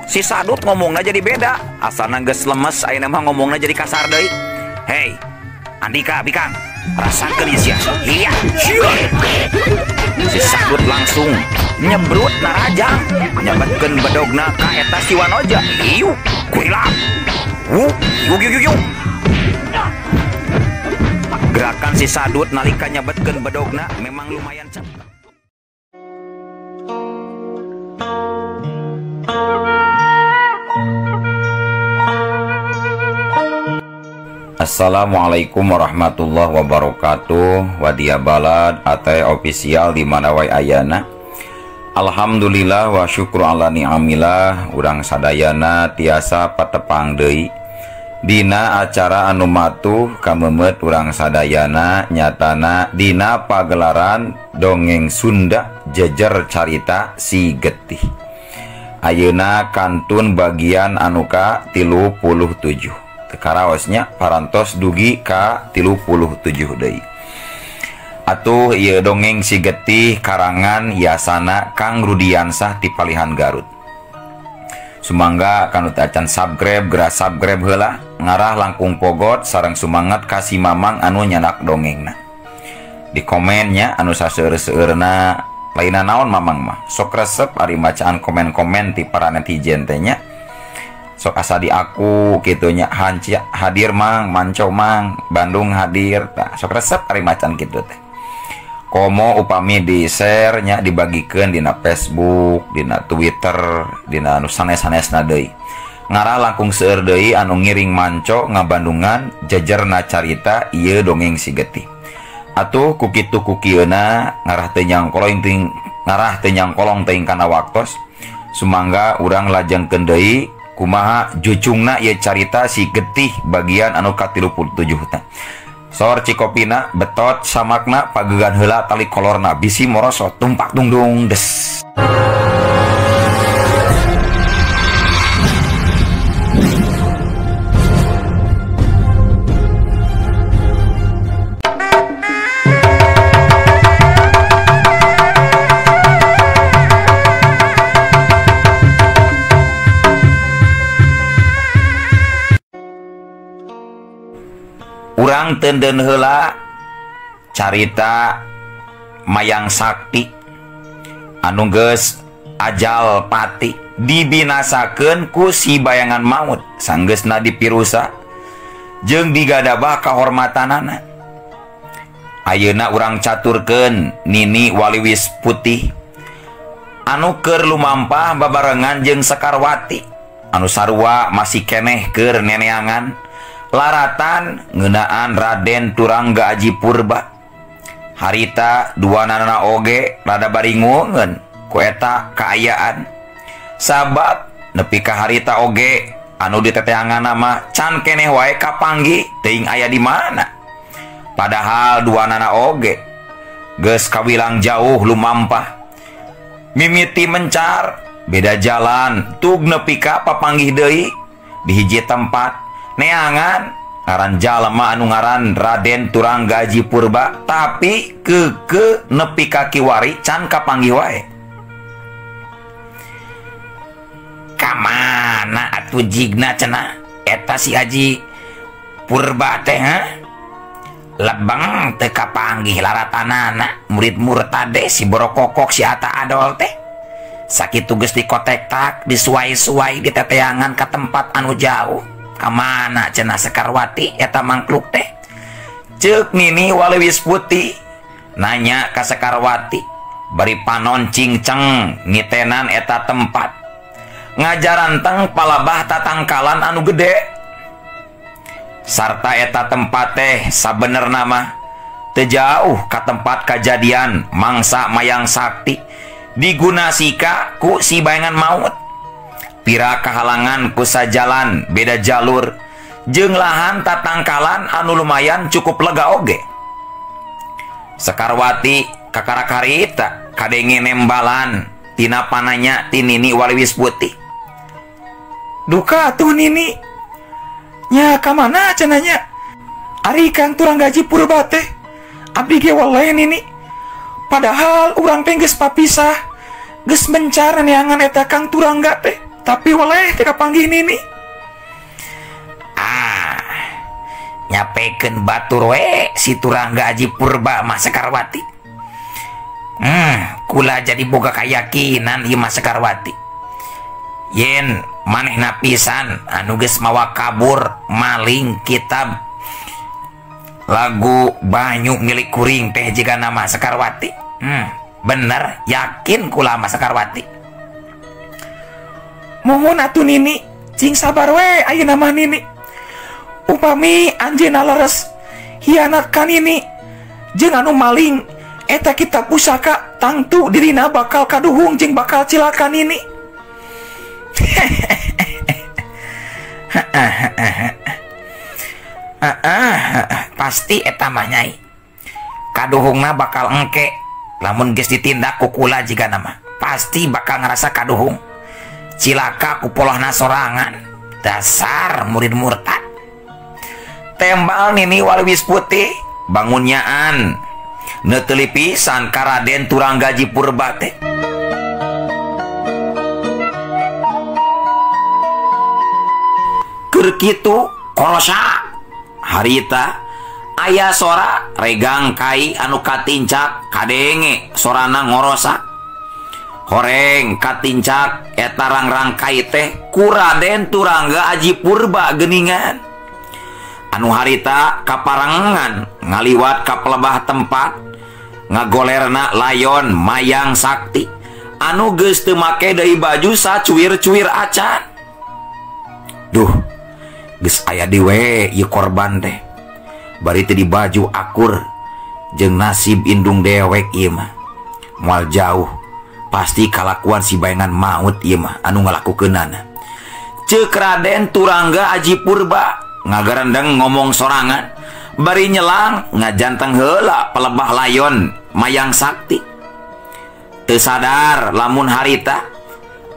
Si Sadut ngomongna jadi beda. Asalna geus lemes ayeuna mah ngomongna jadi kasar deui. Hei, Andika bikang, rasakeun ieu sia. Iya. Si Sadut langsung nyebrut narajang, nyabetkeun bedogna ka eta si Wanoja. Iu, kurilap. Wuh, yuk yuk yuk. Gerakan si Sadut nalika nyabetkeun bedogna memang lumayan cepat. Assalamualaikum warahmatullahi wabarakatuh. Wadia Balad Ate official di mana wae ayana. Alhamdulillah wa syukru ala ni'amillah, urang sadayana tiasa patepang deui dina acara anu matuh kamemet urang sadayana nyatana dina pagelaran dongeng Sunda jejer carita si getih. Ayeuna kantun bagian anu ka 37. Karaosnya parantos dugi ka 37 deui. Atuh ieu dongeng si getih karangan Yasana Kang Rudiansah ti Palihan Garut. Sumangga kanu teu acan subscribe geura subscribe heula, ngarah langkung pogot sareng sumangat ka si Mamang anu nyanak dongengna. Di komennya anu saseueur-seueurna lainna naon Mamang mah. Sok resep ari bacaan komen-komen ti para netizen teh nya. Sok asa di aku kitu nya, hanci hadir mang, manco mang, Bandung hadir, tah sok resep ari macan kitu teh. Komo upami di share nya dibagikeun dina Facebook, dina Twitter, dina anu sanes-sanesna deui. Ngarah langkung seueur deui anu ngiring manco ngabandungan jejerna carita ieu dongeng si getih. Atuh ku kitu ku kieuna ngarah teu nyangkolong teuing, ngarah teu nyangkolong teuing kana waktos. Sumangga urang lajengkeun deui kumaha jucungna ieu carita si getih bagian anu ka-37 teh. Sor cikopina betot samakna pagegan heula tali kolorna bisi morosot tumpak dungdung des. Urang tenden heula carita Mayang Sakti anu geus ajal pati dibinasakeun ku si bayangan maut sanggeusna dipirusa jeung digadabah kahormatanana. Ayeuna urang caturkeun Nini Waliwis Putih anu keur lumampah babarengan jeung Sekarwati anu sarua masih keneh keur neneangan laratan ngeunaan Raden Turangga Aji Purba. Harita dua nanana oge rada baringungeun ku eta kaayaan. Sabab nepi ka harita oge anu diteteangan mah can keneh wae kapanggih teuing aya di mana. Padahal dua nana oge geus kawilang jauh lumampah. Mimiti mencar beda jalan tug nepi ka papanggih deui di hiji tempat. Neangan ngaran jalma anu ngaran Raden Turangga Aji Purba tapi keke nepi ka kiwari can kapanggih wae. Kamana atuh jigna cenah eta si Aji Purba teh ha? Lebeng teu kapanggih laratanana murid murtade si borokokok si Ata Adol teh. Sakitu geus dikotektak disuai-suai diteteangan ka tempat anu jauh. Kamana cenah Sekarwati eta mangkluk teh? Ceuk Nini Waliwis Putih nanya ka Sekarwati bari panon cingceng ngitenan eta tempat ngajaranteng palabah tatangkalan anu gede sarta eta tempat teh sabenerna mah teu jauh ka tempat kajadian mangsa Mayang Sakti digunasika ku si bayangan maut. Pira kahalangan ku sajalan beda jalur jeung lahan tatangkalan anu lumayan cukup lega oge. Sekarwati kakara karita kadenge nembalan tina pananya ti Nini Waliwis Putih. Duka atuh Nini nya ka mana cenah nya? Ari Kang Turangga Aji Purba teh abdi ge weleh Nini. Padahal urang teh geus papisah, geus mencar neangan eta Kang Turangga teh. Tapi waleh teu kapanggih Nini. Ah, nyapekeun batur we si Turangga Aji Purba mah Sekarwati. Kula jadi boga kayakinan ieu mah Sekarwati. Yen manehna pisan anu geus mawa kabur maling kitab lagu banyu milik kuring teh jiga nama Sekarwati. Bener yakin kula mah Sekarwati. Mohon atuh Nini, cing sabar we ayeuna mah Nini. Upami anjeunna leres hianat ka Nini jeung anu maling eta kitab pusaka tangtu dirina bakal kaduhung jeung bakal cilaka Nini. Pasti eta mah Nyai. Kaduhungna bakal engke lamun geus ditindak ku kula jigana mah. Pasti bakal ngerasa kaduhung. Cilaka ku polohna sorangan. Dasar murid murtad. Tembal Nini Waliwis Putih bangunyaan neuteli pisan ka Raden Turangga Aji Purba teh. Keur kitu korosa harita aya sora regang kai anu katincak kadenge sorana ngorosa. Horeng katincak eta rangrang kai teh ku Raden Turangga Aji Purba geuningan. Anu harita kaparangan ngaliwat ka pelebah tempat ngagolerna layon mayang sakti anu geus teu make deui baju sacuir-cuir acan. Duh, geus aya deui ieu korban teh. Bari teu dibaju akur jeung nasib indung dewek ieu mah. Moal jauh pasti kalakuan si bayangan maut ieu mah anu ngalakukeunana. Ceuk Raden Turangga Aji Purba ngagarendeng ngomong sorangan bari nyelang ngajanteng heula pelebah layon mayang sakti. Teu sadar lamun harita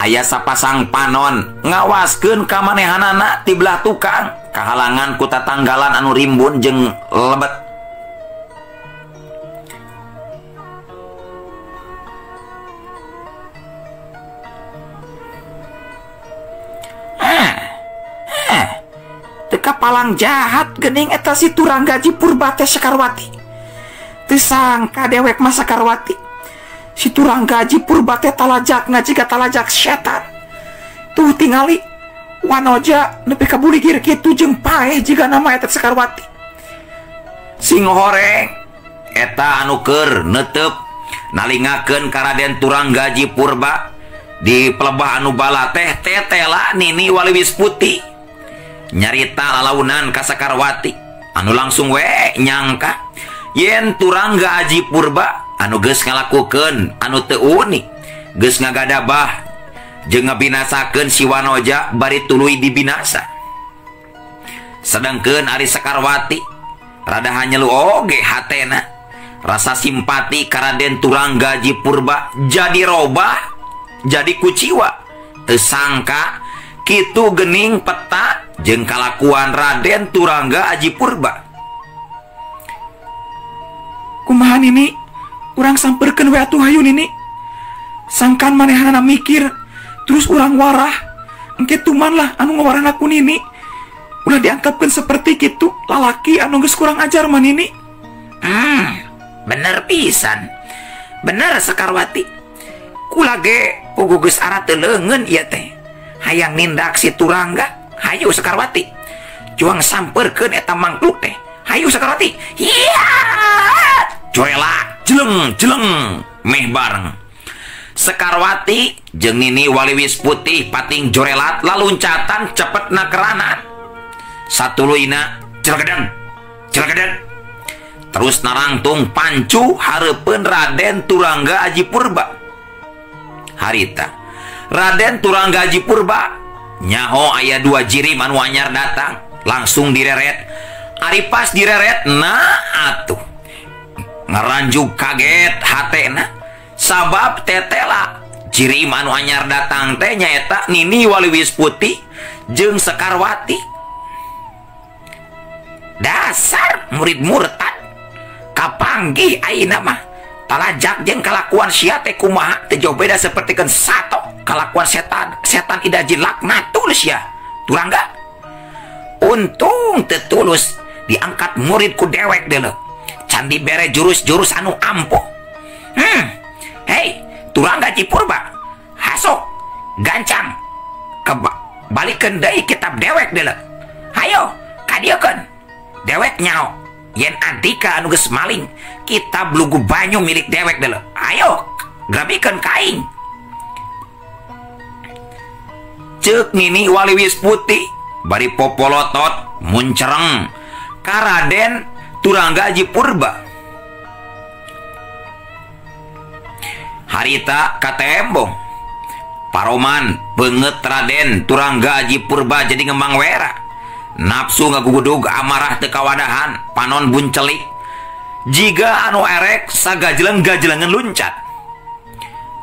aya sapasang panon ngawaskeun ka manehanana ti belah tukang kahalangan ku tatanggalan anu rimbun jeung lebet. Teka palang jahat gening eta si Turangga Aji Purba teh Sekarwati. Teu sangka dewek mah Sekarwati. Si Turangga Aji Purba teh talajakna jiga talajak setan. Tuh tingali wanoja nepi ka buligir kitu jeung paeh jiga nama eta Sekarwati. Sing horeng eta anu keur neuteup nalingakeun ka Raden Turangga Aji Purba di pelebah anu bala teh tetela Nini Waliwis Putih. Nyarita lalaunan ka Sekarwati anu langsung we nyangka yen Turangga Aji Purba anu geus ngalakukeun anu teu unik geus ngagadabah jeung ngabinasakeun si Wanoja bari tuluy dibinasa. Sedangkeun ari Sekarwati rada hanyelu oge hatena rasa simpati ka Raden Turangga Aji Purba jadi robah jadi kuciwa. Teu sangka kitu gening peta jeung kalakuan Raden Turangga Aji Purba. Kumaha Nini? Urang samperkeun we atuh hayu Nini. Sangkan manehanana mikir terus urang warah. Engke tuman lah anu ngawarahna ku Nini. Ulah diangkapkeun seperti kitu lalaki anu geus kurang ajar mah Nini. Bener pisan. Bener Sekarwati. Kula ge puguh geus ara teu leungeun ieu teh. Hayang nindak si Turangga. Hayu Sekarwati, cuang samperkeun eta mangkluk teh. Hayu Sekarwati. Hiya! Corela jeleng jeleng meh bareng. Sekarwati jeung Nini Waliwis Putih pating jorelat laluncatan cepet nakeranan. Satuluyna celegedeng celegedeng. Terus narangtung pancu hareupeun Raden Turangga Aji Purba. Harita Raden Turangga Aji Purba nyaho aya dua jirim anu anyar datang langsung direret. Ari pas direret nah atuh ngaranjug kaget hatena sabab tetela jirim anu anyar datang teh nyaeta Nini Waliwis Putih jeung Sekarwati. Dasar murid murtad kapanggih ayeuna mah talajak jeung kalakuan sia teh kumaha teu jauh beda sapertikeun sato. Kalakuan setan setan ida jin laknat tulus ya Turangga. Untung teu tulus diangkat murid ku dewek deuleu. Can dibere jurus-jurus anu ampuh. Hei, Turangga Aji Purba, hasok gancang balikeun deui kitab dewek deuleu. Hayo, kadieukeun. Dewek nyaho yen Andika anu geus maling kitab Lugu Banyu milik dewek deuleu. Ayo, grabikeun ka aing. Ceuk Nini Waliwis Putih bari popolotot muncereng ka Raden Turangga Aji Purba. Harita katembong paroman beungeut Raden Turangga Aji Purba jadi ngembang wera. Nafsu ngagugudug amarah teu kawadahan, panon buncelik jiga anu erek sagajleng-gajlengan luncat.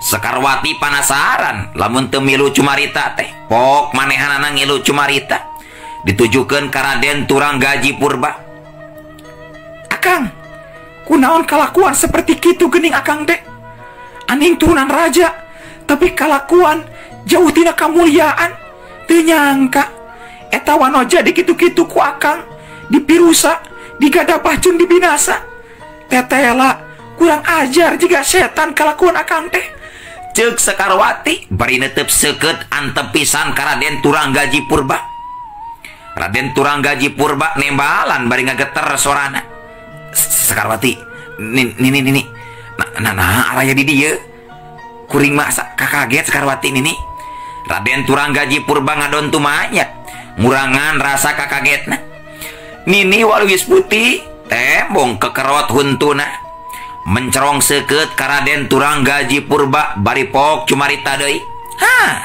Sekarwati panasaran lamun teu milu cumarita teh pok manehanana ngilu cumarita ditujukeun ka Raden Turangga Aji Purba. Akang, kunaon kalakuan seperti kitu geuning akang teh? Aning turunan raja, tapi kalakuan jauh tina kamuliaan. Teu nyangka eta wanoja dikitu-kitu ku akang, dipirusa, digadapah jeung dibinasa. Tetela kurang ajar jiga setan kalakuan akang teh. Ceuk Sekarwati bari netep seukeut antep pisan ka Raden Turangga Aji Purba. Raden Turangga Aji Purba nembalan bari ngageter sorana. Sekarwati, nini nini, nah araya di dieu. Kuring mah kaget Sekarwati nini. Raden Turangga Aji Purba ngadon tumanya, ngurangan rasa kakagetna. Nini Waliwis Putih tembong kekerot huntuna. Mencerong seukeut ka Raden Turangga Aji Purba bari pok cumarita deui. Hah.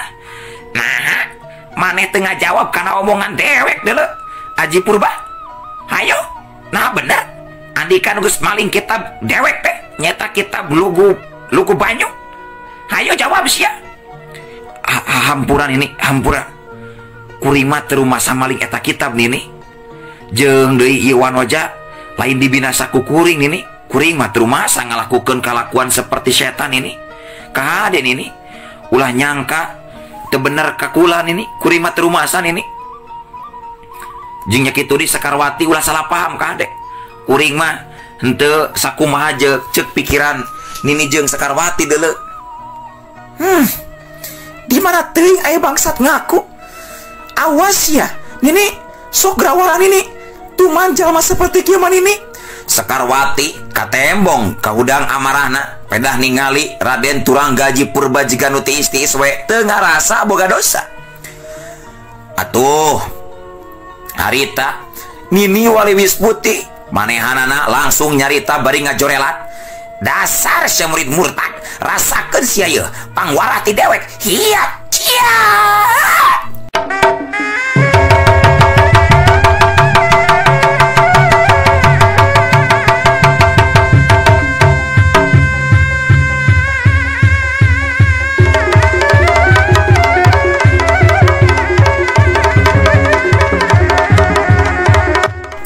Nah, maneh teu ngajawab kana omongan dewek deuleu Aji Purba. Hayo, nah bener. Andika nu geus maling kitab dewek teh nyeta kitab Lugu Banyu. Hayo jawab sia. Hampuran ini, hampura. Kuring mah teu rumasa maling eta kitab nini. Jeung deui ieu wanoja lain dibinasa ku kuring nini. Kuring mah teu rumasa ngalakukeun kalakuan seperti setan ini. Kahaden ini. Ulah nyangka teu bener kakulan ini. Kuring mah teu rumasa nini. Jeung nya kitu di Sekarwati ulah salah paham kahade. Kuring mah henteu sakumaha ceuk pikiran nini jeung Sekarwati deuleu. Di mana teuing aya bangsat ngaku. Awas ya, nini sok grawaran nini. Tuman jalma seperti kieu mah nini. Sekarwati katembong kahudang amarahna pedah ningali Raden Turangga Aji Purba jiga nu tiis-tiis we teu ngarasa boga dosa. Atuh harita Nini Waliwis Putih manehanana langsung nyarita bari ngajorelat. Dasar sia murid murtad, rasakeun sia ieu pangwarah ti dewek. Hiat cia.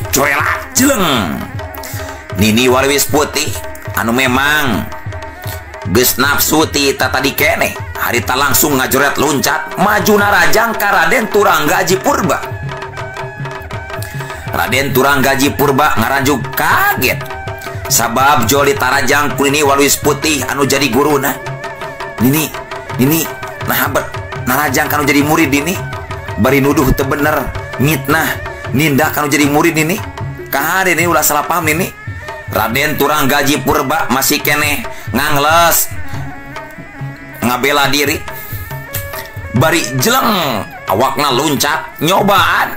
Jorelat jeleng. Nini Waliwis Putih anu memang geus nafsu ti tadi keneh harita langsung ngajoret luncat maju narajang ka Raden Turangga Aji Purba. Raden Turangga Aji Purba ngaranjuk kaget sabab joli tarajang ku Nini Waliwis Putih anu jadi guruna. Nini nini nah bet narajang kanu jadi murid ini bari nuduh teu bener ngitnah nindah kanu jadi murid ini. Kahade ini ulah salah paham ini. Raden Turangga Aji Purba masih keneh ngangles ngabela diri bari jeleng awakna luncat nyobaan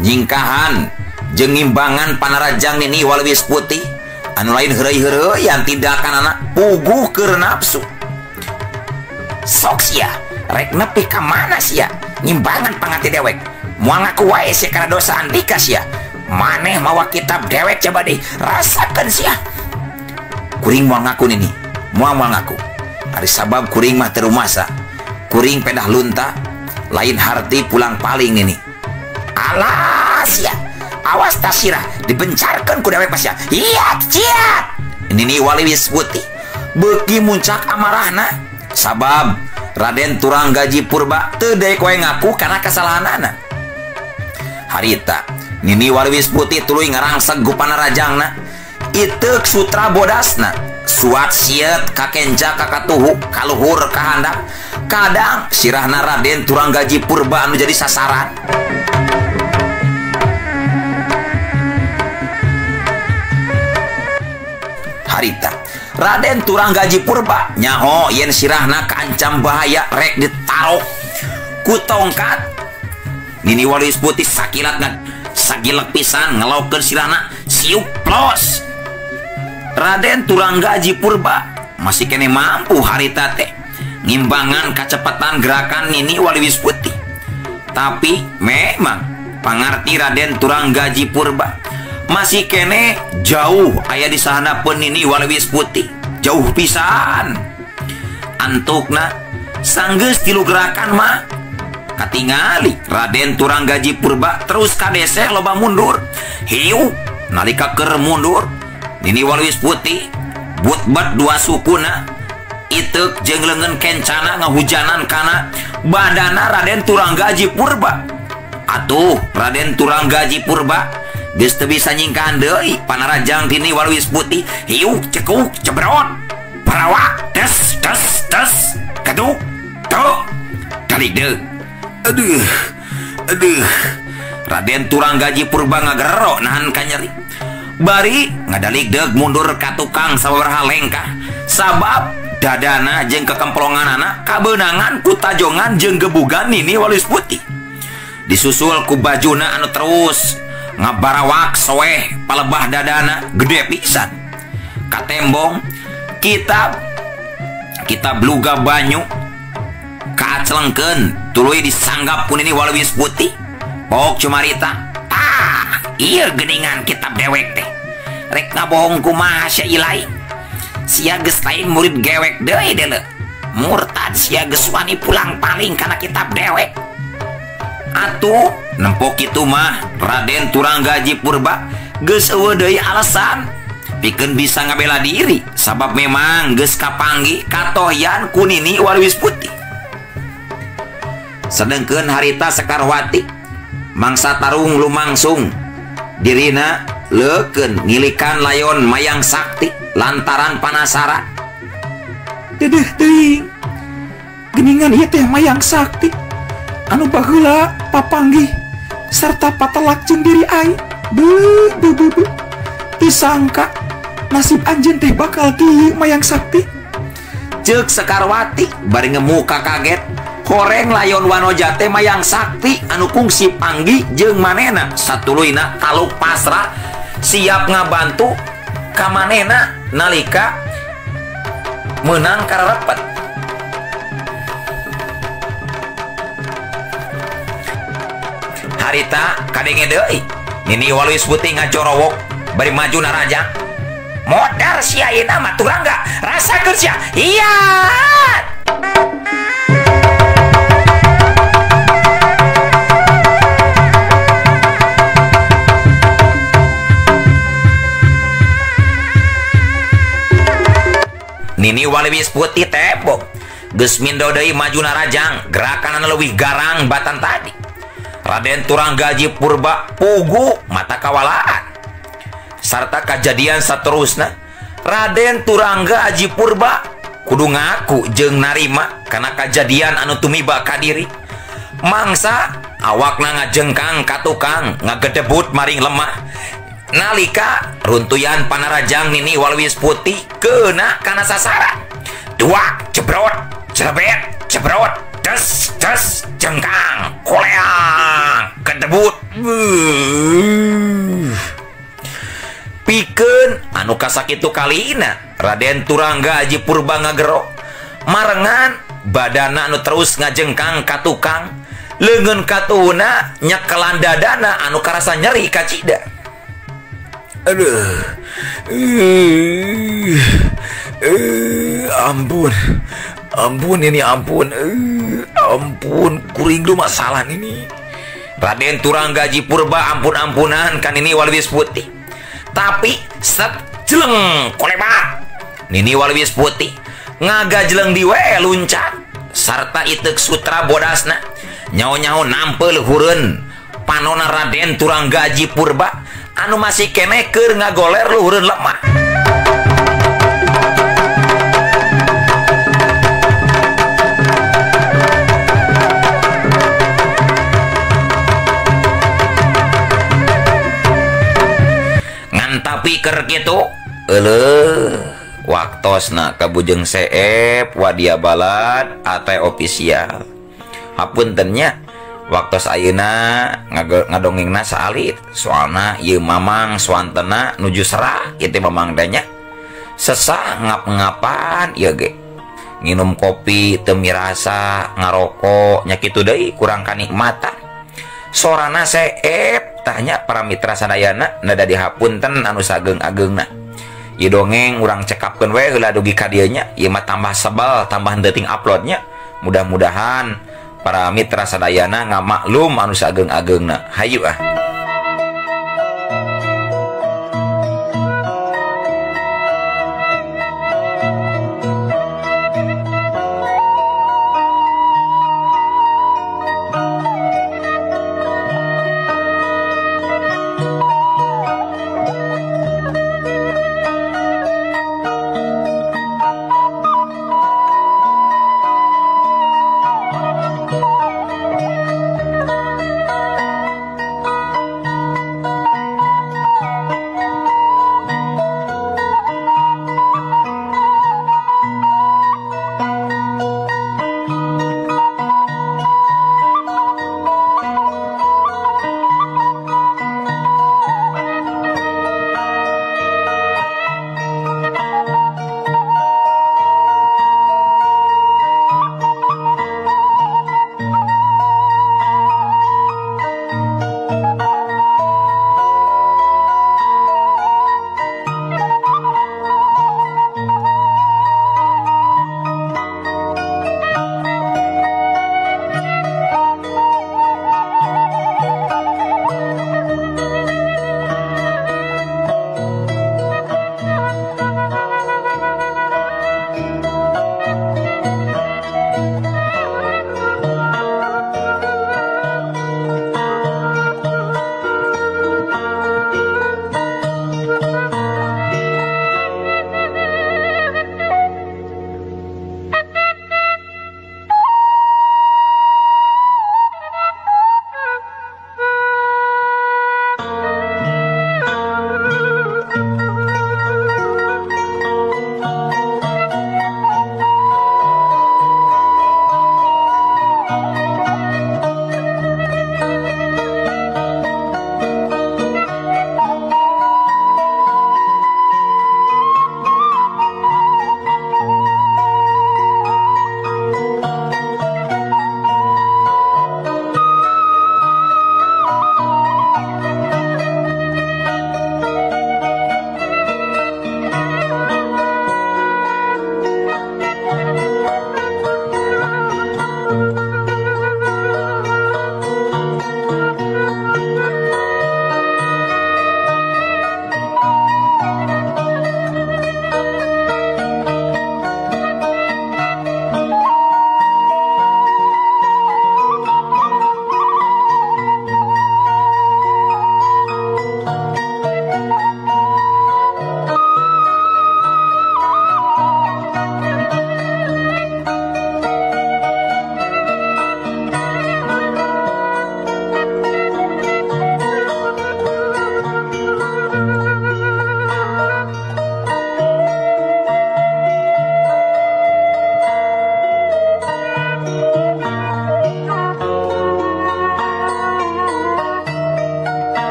nyingkahan jeung ngimbangan panarajang Nini Waliwis Putih anu lain heureuy-heureuyan tindakanana puguh keur nafsu. Sok sia rek nepi ka mana sia ngimbangan pangati dewek. Moal ngaku wae sia kana dosa andika sia. Maneh mawa kitab dewek coba deh rasakan sia. Kuring moal ngaku nini, moal ngaku. Ari sabab kuring mah teu rumasa. Kuring pedah lunta, lain harti pulang paling nini. Alas sia, awas tasirah dibencarkeun ku dewek mah sia. Hiat ciat. Nini Waliwis Putih beuki muncak amarahna sabab Raden Turangga Aji Purba teu daek wae ngaku kana kesalahanana. Harita Nini Waliwis Putih tuluy ngarangseg ku panarajangna. Iteuk sutra bodasna, suat sieut kakenca kakatuhu kaluhur kahandap. Kadang sirahna Raden Turangga Aji Purba anu jadi sasaran. Harita Raden Turangga Aji Purba nyaho yen sirahna kaancam bahaya rek ditarok ku tongkat. Nini Waliwis Putih sakilat sagilek pisan ngelokeun sirahna siuk plos. Raden Turangga Aji Purba masih kene mampu harita teh ngimbangan kecepatan gerakan Nini Waliwis Putih. Tapi memang pangarti Raden Turangga Aji Purba masih kene jauh aya di sahanapeun Nini Waliwis Putih, jauh pisan. Antukna sanggeus tilu gerakan mah katingali Raden Turangga Aji Purba terus kadeseh loba mundur. Hiu nalika keur mundur Nini Waliwis Putih butbat dua sukuna iteuk jeung leungeun kencana ngahujanan kana badana Raden Turangga Aji Purba. Atuh Raden Turangga Aji Purba geus teu bisa nyingkahan deui panarajang Nini Waliwis Putih. Hiu cekuk cebrot parawak des des des keduk tok dalik deuk. Aduh aduh, Raden Turangga Aji Purba ngagero nahan kanyeri. Bari ngadalik deuk mundur ka tukang sababaraha lengkah sabab dadana jeung kekemplonganana kabeunangan ku tajongan jeung gebugan Nini Waliwis Putih. Disusul ku bajuna anu terus ngabarawak soeh palebah dadana gede pisan. Katembong kitab kitab luga banyu kaaclengkeun tuluy disanggap ku Nini Waliwis Putih. Pok cumarita, tah ieu geuningan kitab dewek teh rek ngabohong kumaha sia ilai. Sia geus lain murid gewek deui deuleu. Murtad sia geus wani pulang paling kana kitab dewek. Atuh nempo kitu mah Raden Turangga Aji Purba geus eueuh deui alasan pikeun bisa ngabela diri sabab memang geus kapanggih katohyan ku Nini Waliwis Putih. Sedengkeun harita Sekarwati mangsa tarung lumangsung dirina leukeun ngilikan layon mayang sakti lantaran panasaran. Dedeh teuing geuningan ieu teh mayang sakti anu baheula papanggih sarta patelak jeung diri aing. Beuh beuh beuh, teu sangka nasib anjeun teh bakal kieu mayang sakti. Ceuk Sekarwati bari ngemuka kaget. Horeng layon wanoja teh mayang sakti anu kungsi panggih jeung manena satuluyna taluk pasrah siap ngabantu ka manena nalika meunang kararepet. Harita kadenge deui Nini Waliwis Putih ngajorowok bari maju narajang. Modar sia ayeuna mah Turangga rasakeun sia. Iya. Nini Waliwis Putih tembok geus mindo deui maju narajang, gerakanana leuwih garang batan tadi. Raden Turangga Aji Purba pugu mata kawalaan. Sarta kajadian saterusna Raden Turangga Aji Purba kudu ngaku jeung narima kana kajadian anu tumiba ka diri. Mangsa awakna ngajengkang ka tukang ngagedebut maring lemah. Nalika runtuyan panarajang Nini Waliwis Putih kena kana sasaran. Dua jebrot jelebet jebrot des des jengkang koleang kedebut. Pikeun anu kasakitu kalina Raden Turangga Aji Purba ngagero marengan badana anu terus ngajengkang ka tukang, leungeun katuhuna nyekelan dadana anu karasa nyeri kacida. Aduh, ampun, ampun ini ampun, ampun, kuring lu masalah ini. Raden Turangga Aji Purba ampun-ampunan kan Nini Waliwis Putih. Tapi set jeleng kolebat Nini Waliwis Putih ngagajleng diwe luncat. sarta iteuk sutra bodasna nyaho-nyaho nampel luhureun panona Raden Turang Gaji Purba anu masih keneh keur ngagoler luhureun lemah. Ngan tapi keur kitu euleuh waktosna kabujeng seep wadia balad ate official. Hapunten nya waktos ayeuna ngadongengna saalit soalna ieu mamang suantena nuju serah ieu teh mamang teh nya sesah ngap-ngapan ieu ge nginum kopi teu mirasa ngarokok nya kitu deui kurang kanikmatan sorana seep tah nya para mitra sadayana nada dihapunten anu sageung-ageungna. Ieu dongeng urang cekapkeun we heula dugi ka dieu nya ieu mah tambah sebel tambah henteu uploadnya. Mudah-mudahan para mitra sadayana ngamaklum anu sageung-ageungna. Hayu ah.